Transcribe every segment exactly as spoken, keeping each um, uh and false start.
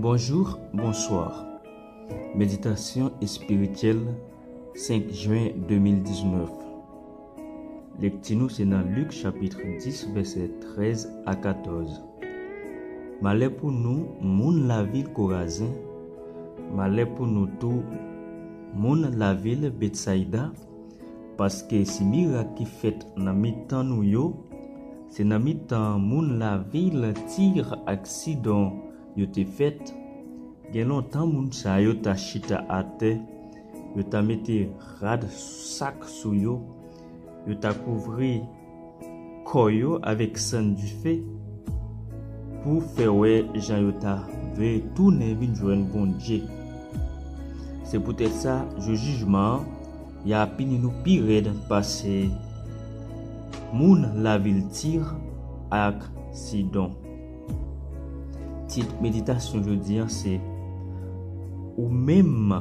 Bonjou, bonswa. Meditasyon espirityèl, senk jen de mil diznèf. Lekti nou se nan Lik chapit dis, vèsè trèz a katòz. Malè pou nou, moun lavil Korazen! Malè pou nou tou, moun lavil Betsayda! Paske si mirak ki fèt nan mitan nou yo, se nan mitan moun lavil Tir ak Sidon yo te fèt, gen lontan moun sa yo ta chita atè, yo ta mete rad sak sou yo, yo ta kouvri kò yo avèk sann dife pou fè wè jan yo ta vle tounen vin jwenn Bondye. Se poutèt sa, jou jijman an, y a pini nou pi rèd pase moun lavil Tir ak Sidon. Tit meditasyon jodi a se: Ou menm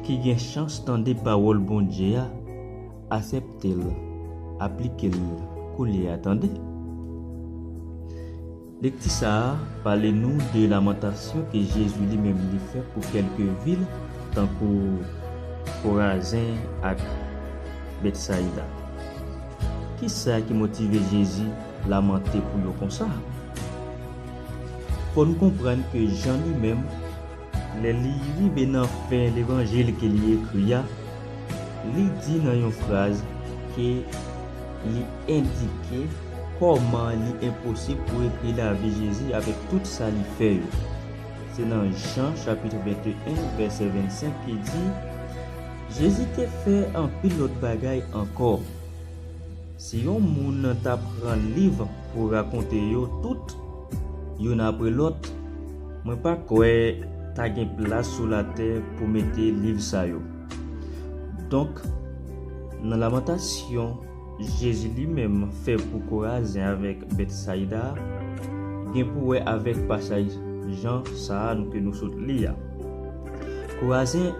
ki gen chans tande pawòl Bondye a, aksepte l, aplike l koulye a, tande. Lekti sa a pale nou de lamantasyon ke Jezi li menm li fè pou kèlke vil, tankou Korazen ak Betsayda. Kisa ki motive Jezi lamante pou yo konsa? Fò n konprann ke Jan li menm, lè li rive nan fen levanjil ke li ekri a, li di nan yon fraz ke li endike kòman li enposib pou ekri lavi Jezi avèk tout sa li fè yo. Se nan Jan chapit venteyen, vèsè vennsenk ki di: Jezi te fè anpil lòt bagay ankò. Si yon moun ta pran liv pou rakonte yo tout, youn apre lòt, mwen pa kwè ta gen plas sou latè pou mete liv sa yo. Donk, nan lamantasyon Jezi li menm fè pou Korazen avèk Betsayda a, gen pou wè avèk pasaj Jan sa a nou ke nou sot li a. Korazen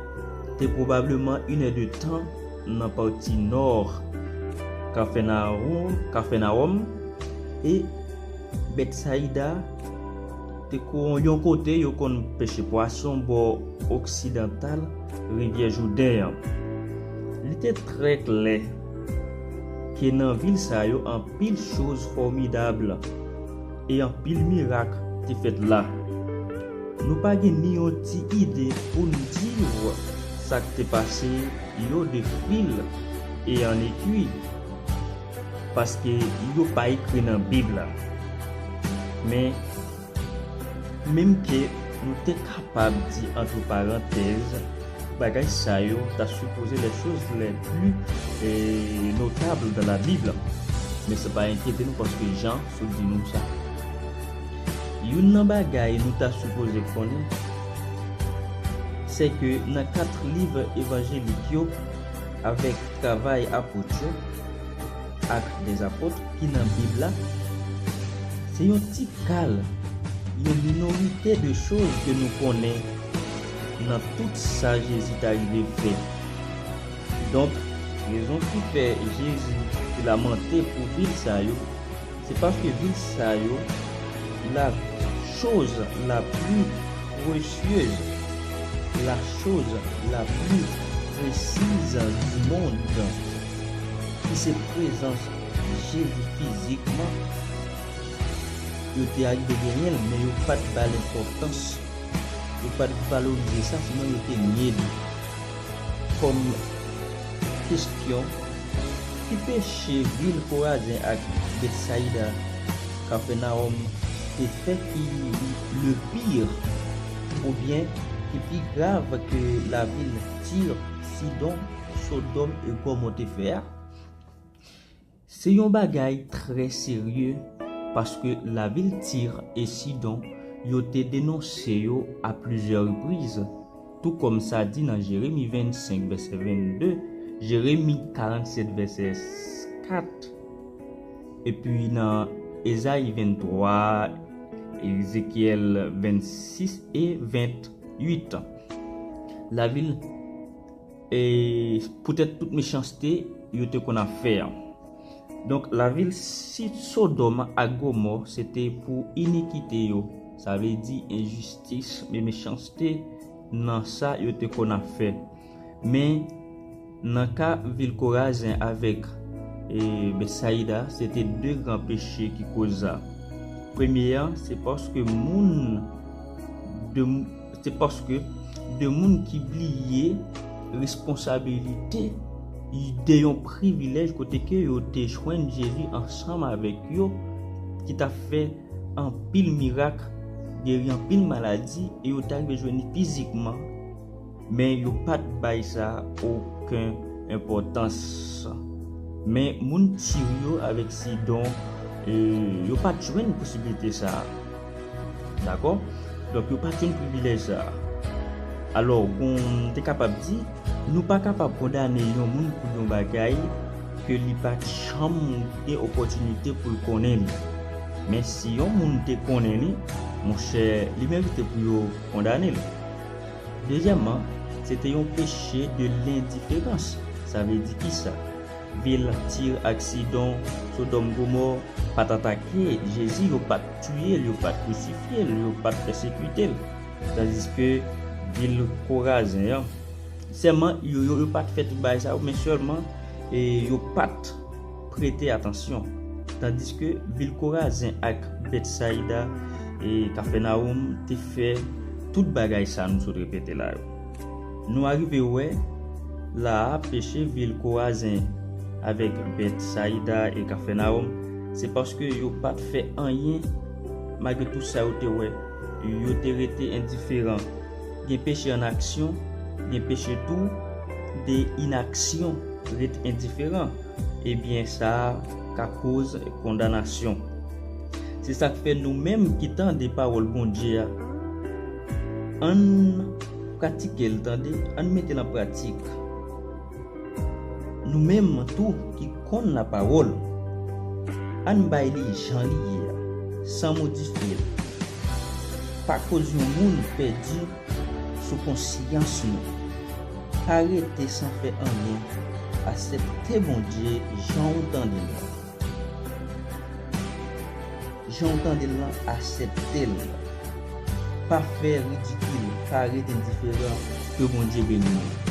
te pwobableman inè de tan nan pati nò Kafènawòm, Kafènawòm, e Betsayda te ko-, yon kote yo konn peche pwason bò oksidantal rivyè Jouden an. Li te trè klè ke nan vil sa yo anpil choz fòmidab e anpil mirak te fèt la. Nou pa gen ni yon ti ide pou n di w sa k te pase yo de fil e an ekwi, paske yo pa ekri nan Bib la. Men, menm ke nou te kapab di, antre parantèz, bagay sa yo ta sipoze les choses les plus, eh, notables dans la Bible. Men sa pa enkyete nou, paske Jan sot di nou sa. Youn nan bagay nou ta sipoze konnen, se ke nan kat liv evanjelik yo, avèk travay apot yo, Actes des Apôtres, ki nan Bib la, se yon ti kal, yon minorite de choz ke nou konnen nan tout sa Jezi ta rive fè. Donk, rezon ki fè Jezi te lamante pou vil sa yo, se paske vil sa yo, la chose la plus précieuse, la chose la plus précise du monde, ki se prezans Jezi fizikman, yo te arive genyen l, men yo pa t ba l enpòtans. Yo pa t valorize sa, sinon yo te nye li. Kòm kesyon, ki peche vil Korazen ak Betsayda, Kafènawòm, te fè ki le pire, oubyen ki pi grav ke lavil Tir, Sidon, Sodòm e Gòmò te fè a? Se yon bagay trè serye, paske lavil Tir e Sidon yo te denonse yo a plizyè repriz, tou kòm sa di nan Jeremi vennsenk, vèsè vennde, Jeremi karannsèt, vèsè kat, epi nan Ezayi venntwa, Ezekyèl vennsis e ventuit. Lavil e poutèt tout mechanste yo te konn ap fè an. Donk, lavil Si-, Sodòm ak Gomò, se te pou inikite yo, Sa vle di enjistis, men mechanste nan sa yo te konn ap fè. Men, nan ka vil Korazen avèk, e, Bètsayida, se te de gran peche ki koz sa. Premye an, se paske moun de, se paske de moun ki bliye responsabilite de yon privilèj kote ke yo te jwenn Jezi ansanm avèk yo, ki t ap fè anpil mirak, geri anpil maladi, e yo t arive jwenn li fizikman, men yo pa t bay sa okenn enpòtans. Men moun Tir yo avèk Sidon, e, yo pa t jwenn posiblite sa a. Dakò? Donk, yo pa t jwenn privilèj sa a. Alò, kon m te kapab di, nou pa kapab kondane yon moun pou yon bagay ke li pa t janm gen opòtinite pou l konnen li. Men si yon moun te konnen li, monchè, li merite pou yo kondane l. Dezyèmman, se te yon peche de lendiferans. Sa vle di kisa? Vil Tir ak Sidon, Sodòm, Gomò, pa t atake Jezi, yo pa t tiye l, yo pa t krisifye l, yo pa t pèsekite l. Tandiske vil Korazen an, sèlman yo, yo, yo pa t fè tout bagay sa yo, men sèlman, e, yo pa t prete atansyon. Tandiske vil Korazen ak Bètsayida e Kafènawòm te fè tout bagay sa nou sot repete la yo. Nou arive wè la a peche vil Korazen avèk Bètsayida e Kafènawòm, se paske yo pa t fè anyen malgre tout sa yo te wè. Yo te rete endiferan. Gen peche an aksyon, gen peche tou de inaksyon, ret endiferan. Ebyen, sa a ka koz kondanasyon. Se sa k fè nou menm ki tande pawòl Bondye a, ann pratike l, tande, ann mete l an pratik. Nou menm tou ki konn lapawòl, ann bay li jan li ye a, san modifye l. Pa koz yon moun pèdi sou konsyans nou. Pa rete san fè anyen. Aksepte Bondye jan w tande l lan. Jan w tande l lan, aksepte l. Pa fè ridikil, pa ret endiferan. Ke Bondye beni nou.